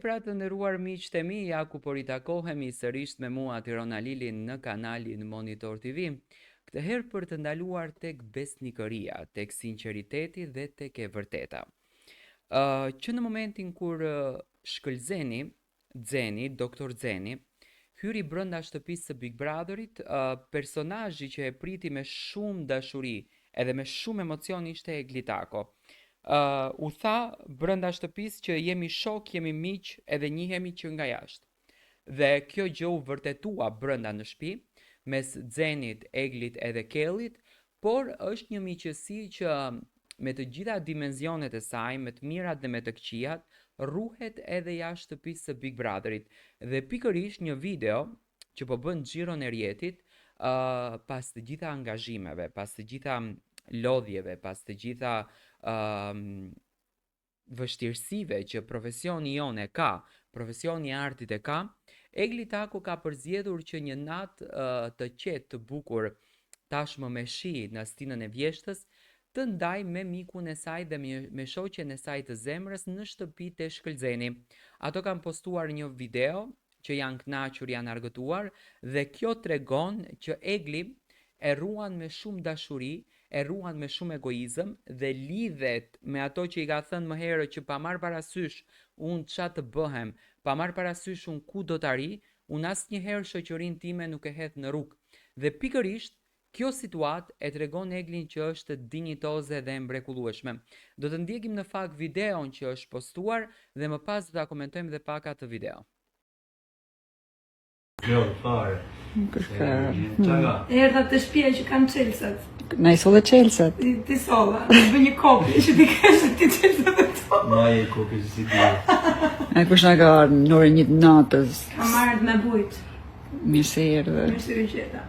Pra të nderuar miqtë e mi, ja ku po ritakohemi sërisht me mua Tiron Alilin në kanalin Monitor TV. Këtë herë për të ndaluar tek besnikëria, tek sinqeriteti dhe tek e vërteta. Uh, që në momentin kur Shkëlzeni, Xeni, Doktor Xeni, hyri brenda shtëpisë së Big Brotherit, uh, personazhi që e priti me shumë dashuri edhe me shumë emocion ishte Egli Tako. Uh, u tha brenda shtëpisë që jemi shok, jemi miq edhe njihemi që nga jashtë. Dhe kjo gjë u vërtetua brenda në shtëpi mes Xenit, Eglit edhe Kellit, por është një miqësi që me të gjitha dimenzionet e saj, me të mirat dhe me të këqijat, ruhet edhe jashtë shtëpisë së Big Brotherit. Dhe pikërisht një video që po bën xhiron e rrjetit, uh, pas të gjitha angazhimeve, pas të gjitha lodhjeve, pas të gjitha uh, vështirësive që profesioni jonë e ka, profesioni i artit e ka, Egli Tako ka përzgjedhur që një natë uh, të qetë të bukur tashmë me shi në stinën e vjeshtës, të ndajë me mikun e saj dhe me, me shoqen e saj të zemrës në shtëpi te Shkëlzeni. Ato kanë postuar një video që janë kënaqur, janë argëtuar dhe kjo tregon që Egli e ruan me shumë dashuri, e ruan me shumë egoizëm dhe lidhet me ato që i ka thënë më herët që pa marrë parasysh unë ça të bëhem, pa marrë parasysh unë ku do të arrij, unë asnjëherë shoqërinë time nuk e hedh në rrugë. Dhe pikërisht kjo situatë e tregon Eglin që është dinjitoze dhe e mrekullueshme. Do të ndjekim në fakt videon që është postuar dhe më pas do ta komentojmë dhe pak atë video. Jo, fare. Nuk është fare. Qa ka? Erdha te shtëpia që kanë çelësat. Na i solle çelësat. Ti, ti solla. Të bëj një kopje që ti kesh ti çelësat e tua. Ma je kopje që si di. A kush na ka ardhur në orën 1 të natës? Kam ardhur me bujt. Mirë se erdhe. Mirë se ju gjeta.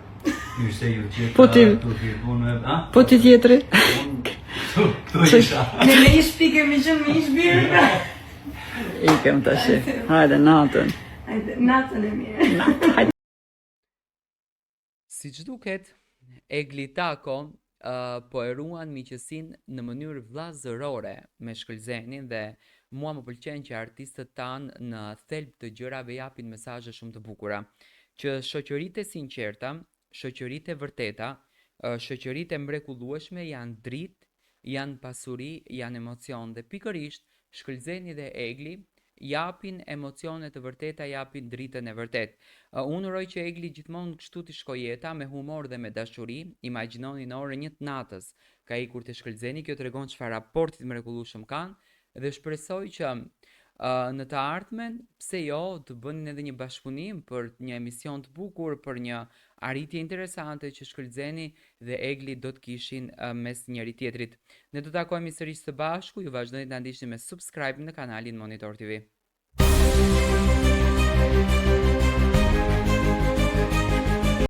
Mirë se ju gjeta. Po ti- Tu fi punë, a? Po ti tjetri? Këtu, këtu isha. Ne me një shtëpi kemi qenë me një shtëpi. Ikem tash. Hajde natën. Hajde, natën e mirë. Hajde. Siç duket, Egli Tako uh, po e ruan miqësinë në mënyrë vllazërore me Shkëlzenin dhe mua më pëlqen që artistët tanë në thelb të gjërave japin mesazhe shumë të bukura, që shoqëritë e sinqerta, shoqëritë e vërteta, shoqëritë e mrekullueshme janë dritë, janë pasuri, janë emocion dhe pikërisht Shkëlzeni dhe Egli japin emocione të vërteta, japin dritën e vërtetë. Unë uroj që Egli gjithmonë kështu t'i shkojë jeta me humor dhe me dashuri. Imagjinoni në orën 1 të natës ka ikur te Shkëlzeni, kjo tregon çfarë raporti të mrekullueshëm kanë dhe shpresoj që në të ardhmen, pse jo, të bënin edhe një bashkëpunim për një emision të bukur, për një arritje interesante që Shkëlzeni dhe Egli do të kishin mes njëri tjetrit. Ne do takohemi sërish së bashku, ju vazhdoni të na ndiqni me subscribe në kanalin Monitor TV.